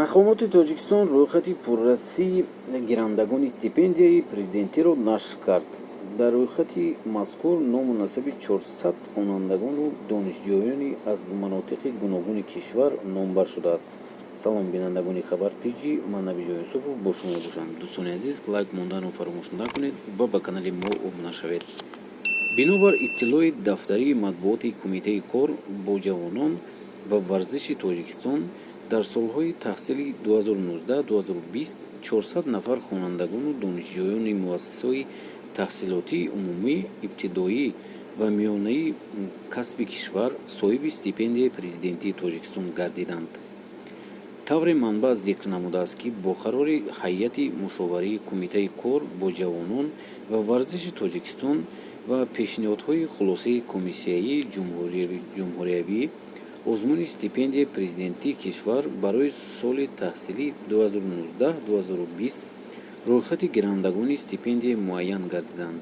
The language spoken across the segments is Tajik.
Мақомоти Тоҷикистон рӯйхати пурраи гирандагони стипендияи президентиро нашр кард. Дар рӯйхати мазкур ному насаби 400 хонандагону донишҷӯёни аз манотиқи гуногуни кишвар номбар шудааст. Салом, бинандагони Хабар Тиҷи, ман Набиҷон Юсупов бо шумо бошам. Дӯстони азиз, лайк монданро фаромӯш накунед ва ба канали мо обуна шавед. Бинобар иттилои дафтари матбуоти Кумитаи кор бо ҷавонон ва варзиши Тоҷикистон, дар солҳои таҳсили 2019-2020 400 нафар хонандагону донишҷӯёни муассисаҳои таҳсилотии умумӣ, ибтидоӣ ва миёнаи касби кишвар соҳиби стипендияи Президентии Тоҷикистон гардиданд. Тавре манбаъ зикр намудааст, ки бо қарори ҳайати мушоварии Кумитаи кор бо ҷавонон ва варзиши Тоҷикистон ва пешниҳодҳои хулосаи комиссияи ҷумҳуриявӣ, озмуни стипендияи президентии кишвар барои соли таҳсилии 2019-2020 рӯйхати гирандагони стипендия муайян гардиданд.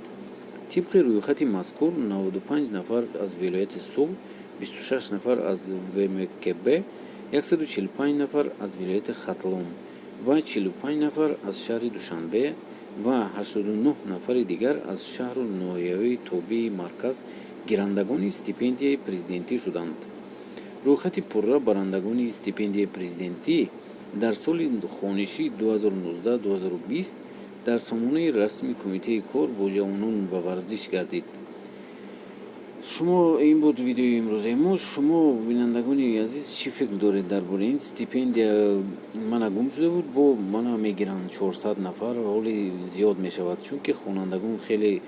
Тибқи рӯйхати мазкур, 95 нафар аз вилояти Суғд, 26 нафар аз ВМКБ, 145 нафар аз вилояти Хатлон ва 45 нафар аз шаҳри Душанбе ва 89 нафари дигар аз шаҳру ноҳияҳои тобеи марказ гирандагони стипендияи президентӣ шуданд. Рӯйхати пурра барандагони стипендияи президентӣ дар соли хонишии 2019-2020 дар сомонаи расмии Кумитаи кор бо ҷавонон ва варзиш гардид. Шумо, ин буд видеои имрӯзаи мо. Шумо, бинандагони азиз, чӣ фикр доред дар бораи ин стипендия? Мана, гум шуда буд, бо мана мегиранд 400 нафар. Ҳоли зиёд мешавад, чунки хонандагон хеле